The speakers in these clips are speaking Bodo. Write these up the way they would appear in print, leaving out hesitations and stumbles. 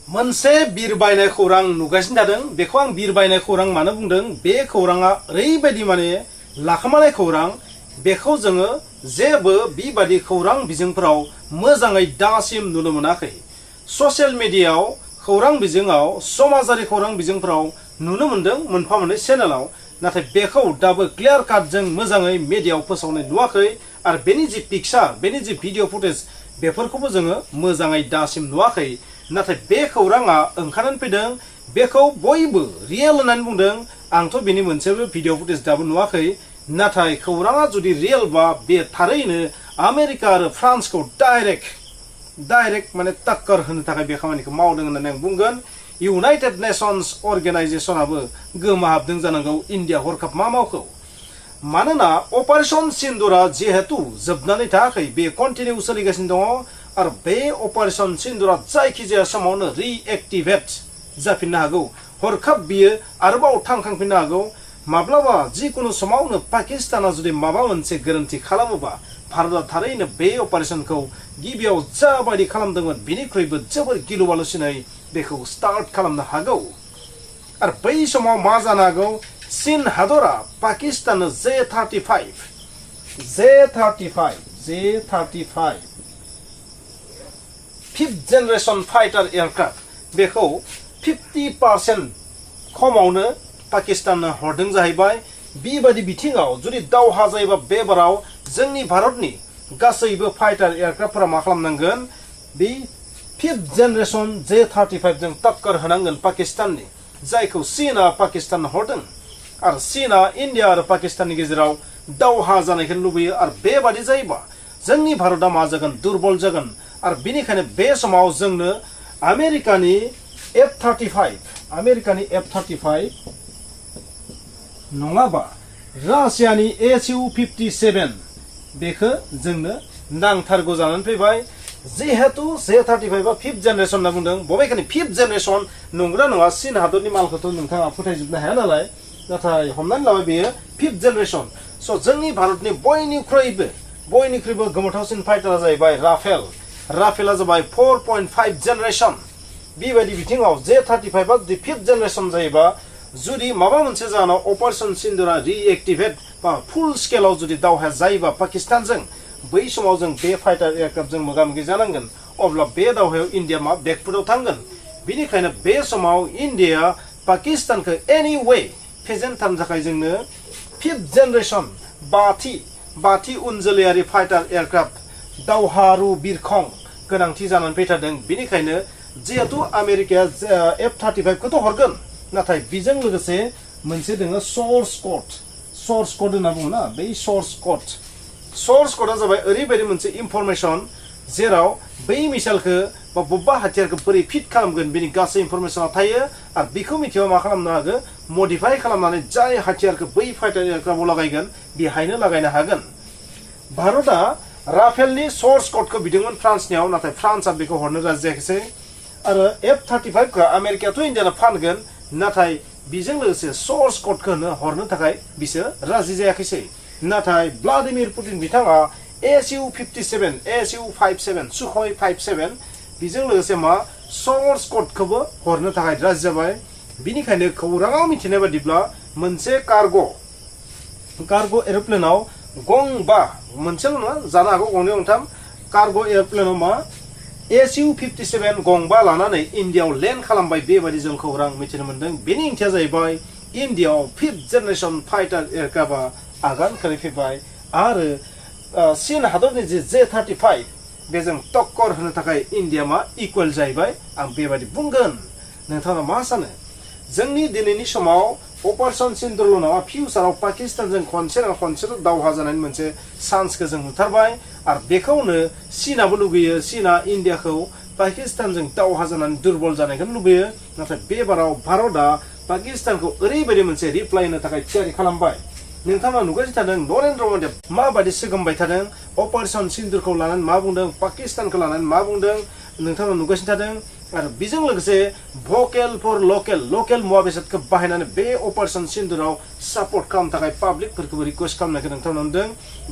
मोनसे बिरबायनाय खौरां नुगासिनो थादों बेखौ आं बिरबायनाय खौरां मानो बुंदों बे खौराङा ओरैबायदि माने लाखोमानाय खौरां बेखौ जोङो जेबो बेबादि खौरां बिजोंफोराव मोजाङै दासिम नुनो मोनाखै ससियेल मिडियायाव खौरां बिजोङाव समाजारि खौरां बिजोंफोराव नुनो मोनदों मोनफा मोननै चेनेलाव नाथाय बेखौ दाबो क्लियार काट जों मोजाङै मिडियायाव फोसावनाय नुवाखै आरो बेनि जि पिक्चार बेनि जि भिडिअ फुटेज बेफोरखौबो जोङो मोजाङै दासिम नुवाखै नाथाय बे खौराङा ओंखारनानै फैदों बेखौ बयबो रियेल होननानै बुंदों आंथ' बेनि मोनसेबो भिडिअ फुटेज दाबो नुवाखै नाथाय खौराङा जुदि रियेल बा बे थारैनो आमेरिका आरो फ्रान्सखौ डाइरेक्ट माने टक्कर होनो थाखाय बे खामानिखौ मावदों होननानै आं बुंगोन इउनाइटेड नेशन्स अर्गेनाइजेसनाबो गोमोहाबदों जानांगौ इन्डिया हरखाब मा मावखौ मानोना अपारेशन सिन्दुरा जिहेतु जोबनानै थायाखै बे कन्टिनिउ सोलिगासिनो दङ आरो बे अपारेशन सिन्दुरा जायखिजाया समावनो रिएक्टिभेट जाफिननो हागौ हरखाब बियो आरोबाव थांखांफिननो हागौ माब्लाबा जिकुनु समावनो पाकिस्ताना जुदि माबा मोनसे गोरोन्थि खालामोबा भारतआ थारैनो बे अपारेशनखौ गिबियाव जाबायदि खालामदोंमोन बिनिख्रुइबो जोबोर गिलुबालुसिनै बेखौ स्टार्ट खालामनो हागौ आरो बै समाव मा जानो हागौ चीन हादरा पाकिस्ताननो J-35 फिफ्थ जेनेरेशन फाइटार एयारक्राफ्ट बेखौ 50% खमावनो पाकिस्ताननो हरदों जाहैबाय बेबायदि बिथिङाव जुदि दावहा जायोबा बे बाराव जोंनि भारतनि गासैबो फाइटार एयारक्राफ्टफोरा मा खालामनांगोन बे फिफ्थ जेनेरेशन J-35 जों टक्कर होनांगोन पाकिस्ताननि जायखौ चीनआ पाकिस्ताननो हरदों आरो चीनआ इन्डिया आरो पाकिस्ताननि गेजेराव दावहा जानायखौ लुबैयो आरो बेबादि जायोबा जोंनि भारतआ मा जागोन दुर्बल जागोन आरो बेनिखायनो बे समाव जोंनो आमेरिकानि F-35 नङाबा रासियानि Su-57 बेखौ जोंनो नांथारगौ जानानै फैबाय जिहेतु J-35 फिफ्थ जेनेरेशन होनना बुंदों बबेखानि फिफ्थ जेनेरेशन नंगौना नङा चीन हादरनि मालखौथ' नोंथाङा फोथायजोबनो हाया नालाय नाथाय हमनानै लाबाय बेयो फिफ्थ जेनेरेशन स' जोंनि भारतनि बयनिख्रुइबो गोमोथावसिन फाइटारा जाहैबाय राफेलआ जाबाय 4.5 जेनेरेशन बेबायदि बिथिङाव J-35 जुदि फिफ्थ जेनेरेशन जायोबा जुदि माबा मोनसे जाहोनाव अपारेशन सिन्दुरा रिएक्टिभेट बा फुल स्केलाव जुदि दावहाया जायोबा पाकिस्तानजों बै समाव जों बे फाइटार एयारक्राफ्टजों मोगा मोगि जानांगोन अब्ला बे दावहायाव इन्डिया मा बेकफुटाव थांगोन बेनिखायनो बे समाव इन्डिया पाकिस्तानखौ एनि वे फेजेनथारनो थाखाय जोंनो फिफ्थ जेनेरेशन बाथि उनजोलैयारि फाइटार एयारक्राफ्ट दावहारु बिरखं गोनांथि जानानै फैथारदों बेनिखायनो जिहेतु आमेरिकाया F-35 खौथ' हरगोन नाथाय बेजों लोगोसे मोनसे दोङो सोर्स कोड होनना बुङोना बै सोर्स क'डआ जाबाय ओरैबायदि मोनसे इनफरमेशन जेराव बै मिसाइलखौ बा बबेबा हाथियारखौ बोरै फिट खालामगोन बेनि गासै इनफरमेशना थायो आरो बेखौ मिथियोबा मा खालामनो हागोन मडिफाइ खालामनानै जाय हाथियारखौ बै फाइटार एयारक्राफ्टआव लागायगोन बेहायनो लागायनो हागोन भारतआ राफेलनि सोर्स क'डखौ बिदोंमोन फ्रान्सनियाव नाथाय फ्रान्सआ बेखौ हरनो राजि जायाखिसै आरो F-35 खौ आमेरिकायाथ' इन्डियानो फानगोन नाथाय बेजों लोगोसे सोर्स क'डखौ हरनो थाखाय बिसोर राजि जायाखैसै नाथाय भ्लादिमिर पुतिन बिथाङा Su-57 सुखय 57 बेजों लोगोसे मा सोर्स क'डखौबो हरनो थाखाय राजि जाबाय बेनिखायनो खौराङाव मिथिनाय बादिब्ला मोनसे कार्गो एर'प्लेनाव गंबा मोनसेल' नङा जानो हागौ गंनै गंथाम कार्गो एर'प्लेनाव मा Su-57 गंबा लानानै इन्डियायाव लेन्ड खालामबाय बेबायदि जों खौरां मिथिनो मोन्दों बेनि ओंथिया जाहैबाय इन्डियायाव फिफ्थ जेनेरेशन फाइटार एयारक्राफ्टआ आगान खोलैफैबाय आरो चीन हादरनि जे J-35 बेजों टक्कर होनो थाखाय इन्डिया मा इकुवेल जाहैबाय आं बेबायदि बुंगोन नोंथाङा मा सानो जोंनि दिनैनि समाव अपारेशन सिन्दुरल' नङा फिउचाराव पाकिस्तानजों खनसेल' दावहा जानायनि मोनसे चान्सखौ जों नुथारबाय आरो बेखौनो चीनाबो लुगैयो चीना इन्डियाखौ पाकिस्तानजों दावहा जानानै दुर्बल जानायखौ लुबैयो नाथाय बे बाराव भारतआ पाकिस्तानखौ ओरैबायदि मोनसे रिप्लाइ होनो थाखाय थियारि खालामबाय नोंथाङा नुगासिनो थादों नरेन्द्र मदिया माबायदि सोगोमबाय थादों अपारेशन सिन्दुरखौ लानानै मा बुंदों पाकिस्तानखौ लानानै मा बुंदों नोंथाङा नुगासिनो थादों आरो बेजों लोगोसे भकेल फर लकेल मुवा बेसादखौ बाहायनानै बे अपारेशन सिन्दुराव सापर्ट खालामनो थाखाय पाब्लिकफोरखौबो रिक्वेस्ट खालामनायखौ नोंथांमोना नुदों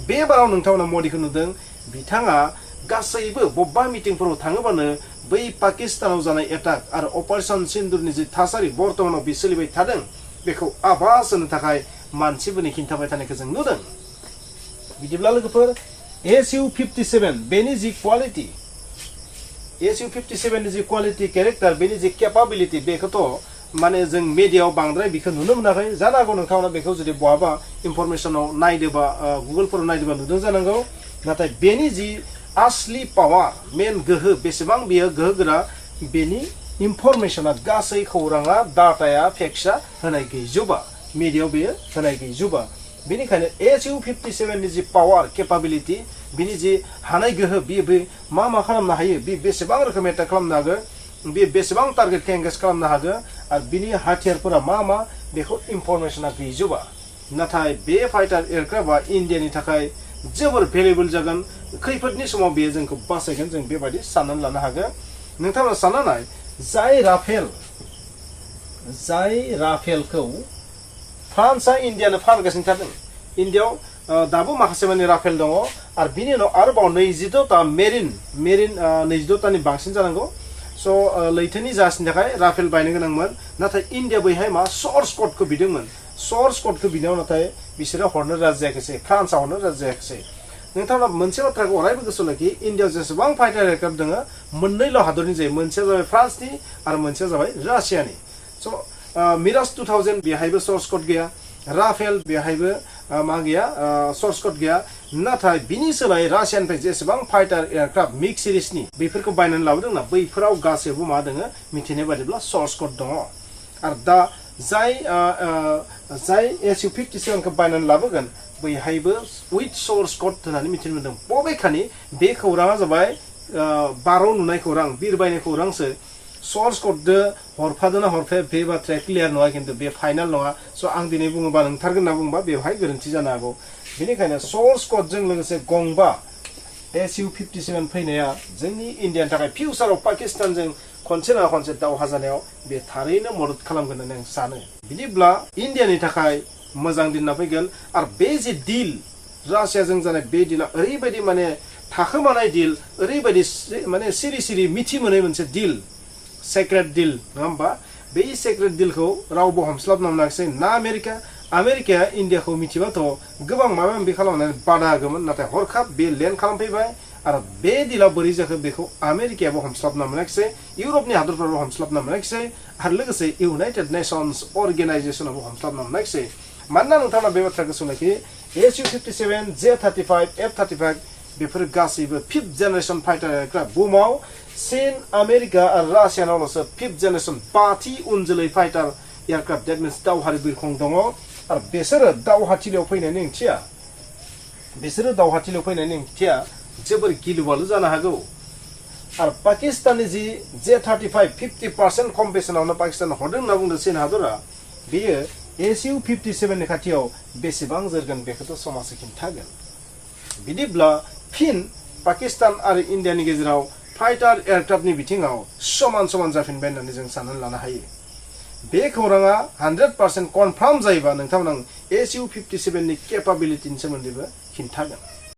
बे बाराव नोंथांमोना मदिखौ नुदों बिथाङा गासैबो बबेबा मिटिंफोराव थाङोबानो बै पाकिस्तानाव जानाय एटाक आरो अपारेशन सिन्दुरनि जि थासारि बर्तमानाव बे सोलिबाय थादों बेखौ आभास होनो थाखाय मानसिफोरनि खिन्थाबाय थानायखौ जों नुदों। बिदिब्ला लोगोफोर Su-57 बेनि जि क्वालिटी Su-57 नि जि क्वालिटी कैरेक्टार बेनि जि कैपेबिलिटी बेखौथ' माने जों मीडियायाव बांद्राय बेखौ नुनो मोनाखै जानो हागौ नोंथांमोना बेखौ जुदि बहाबा इनफरमेशनाव नायदोबा गुगोलफोराव नायदोबा नुदों जानांगौ नाथाय बेनि जि असली पावार मेन गोहो बेसेबां बियो गोहोगोरा बेनि इनफरमेशना गासै खौराङा डाटाया फेक्सा होनाय गैजोबा मीडियायाव बेयो होनाय गैजोबा बेनिखायनो Su-57 नि जि पावार कैपेबिलिटी बिनि जि हानाय गोहो बे मा खालामनो हायो बे बेसेबां रोखोम एटाक खालामनो हागो बे बेसेबां टारगेट एंगेज खालामनो हागो आरो बिनि हाथियारफोरा मा बेखौ इनफरमेशना गैजोबा नाथाय बे फाइटार एयारक्राफ्टआ इन्डियानि थाखाय जोबोर भेलुएबल जागोन खैफोदनि समाव बेयो जोंखौ बासायगोन जों बेबायदि साननानै लानो हागोन। नोंथाङा सानना नाय जाय राफेलखौ फ्रान्सआ इन्डियानो फानगासिनो थादों इन्डियायाव दाबो माखासे माने राफेल दङ आरो बिनि उनाव आरोबाव 22टा मेरिन 22टानि बांसिन जानांगौ स' लैथोनि जाहाजनि थाखाय राफेल बायनो गोनांमोन नाथाय इन्डिया बैहाय मा सोर्स क'डखौ बिदोंमोन सोर्स क'डखौ बिनायाव नाथाय बिसोरो हरनो राजि जायाखैसै फ्रान्सआ हरनो राजि जायाखैसै। नोंथाङा मोनसे बाथ्राखौ अरायबो गोसोआव लाखि इन्डियायाव जेसेबां फाइटार एयारक्राफ्ट दङ मोननैल' हादरनि जायो मोनसेया जाबाय फ्रान्सनि आरो मोनसेया जाबाय रासियानि स' मिराज 2000 बेहायबो सोर्स क'ड गैया राफेल बेहायबो मा गैया सोर्स क'ड गैया नाथाय बिनि सोलाय रासियानिफ्राय जेसेबां फाइटार एयारक्राफ्ट मिक्स सिरिजनि बेफोरखौ बायनानै लाबोदोंना बैफोराव गासैबो मा दङ मिथिनाय बादिब्ला सोर्स क'ड दङ आरो दा जाय Su-57 खौ बायनानै लाबोगोन बैहायबो उइथ सोर्स क'ड होननानै मिथिनो मोनदों बबेखानि बे खौराङा जाबाय बाराव नुनाय खौरां बिरबायनाय खौरांसो सोर्स क'डजों हरफादोंना हरफाया बे बाथ्राया क्लियार नङा खिन्थु बे फाइनाल नङा स' आं दिनै बुङोबा नोंथारगोन होनना बुंबा बेवहाय गोरोन्थि जानो हागौ बेनिखायनो सोर्स क'डजों लोगोसे गंबा Su-57 फैनाया जोंनि इन्डियानि थाखाय फिउचाराव पाकिस्तानजों खनसे नङा खनसे दावहा जानायाव बे थारैनो मदद खालामगोन होननानै आं सानो। बिदिब्ला इन्डियानि थाखाय मोजां दिन फैगोन आरो बे जे डिल रासियाजों जानाय बे डिला ओरैबायदि माने थाखोमानाय डिल ओरैबायदि माने सिरि मिथि मोनै मोनसे डिल सेक्रेट डिल नङा होमबा बे सेक्रेट डिलखौ रावबो हमस्लाबनो मोनाखिसै ना आमेरिकाया इन्डियाखौ मिथिबाथ' गोबां माबा माबि खालामनानै बादा होगौमोन नाथाय हरखाब बे लेन्ड खालामफैबाय आरो बे डिला बोरै जाखो बेखौ आमेरिकायाबो हमस्लाबनो मोनाखिसै इउरपनि हादरफोराबो हमस्लाबनो मोनाखिसै आरो लोगोसे इउनाइटेड नेशन्स अर्गेनाइजेसनाबो हमस्लाबनो मोनाखिसै मानोना नोंथाङा बे बाथ्राखौ सोंनाखि Su-57 J-35 F-35 बेफोर गासैबो 5th जेनेरेशन फाइटार एयारक्राफ्ट बुहुमाव चीन आमेरिका आरो रासियानावल'सो 5th जेनेरेशन 5थि उनजोलै फाइटार एयारक्राफ्ट डेट मिन्स दावहारि बिरखं दङ आरो बिसोरो दावहाथिलियाव फैनायनि ओंथिया जोबोर गिलुबालु जानो हागौ आरो पाकिस्ताननि जि J-35 50% खम बेसेनावनो पाकिस्तान हरदों होनना बुंदों चीन हादरा बेयो Su-57 नि खाथियाव बेसेबां जोरगोन बेखौथ' समाजो खिन्थागोन। बिदिब्ला फिन पाकिस्तान आरो इन्डियानि गेजेराव फाइटार एयारक्राफ्टनि बिथिङाव समान जाफिनबाय होननानै जों साननानै लानो हायो। बे खौराङा 100% कनफार्म जायोबा नोंथांमोना Su-57 नि केपाबिलिटिनि सोमोन्दैबो खिन्थागोन।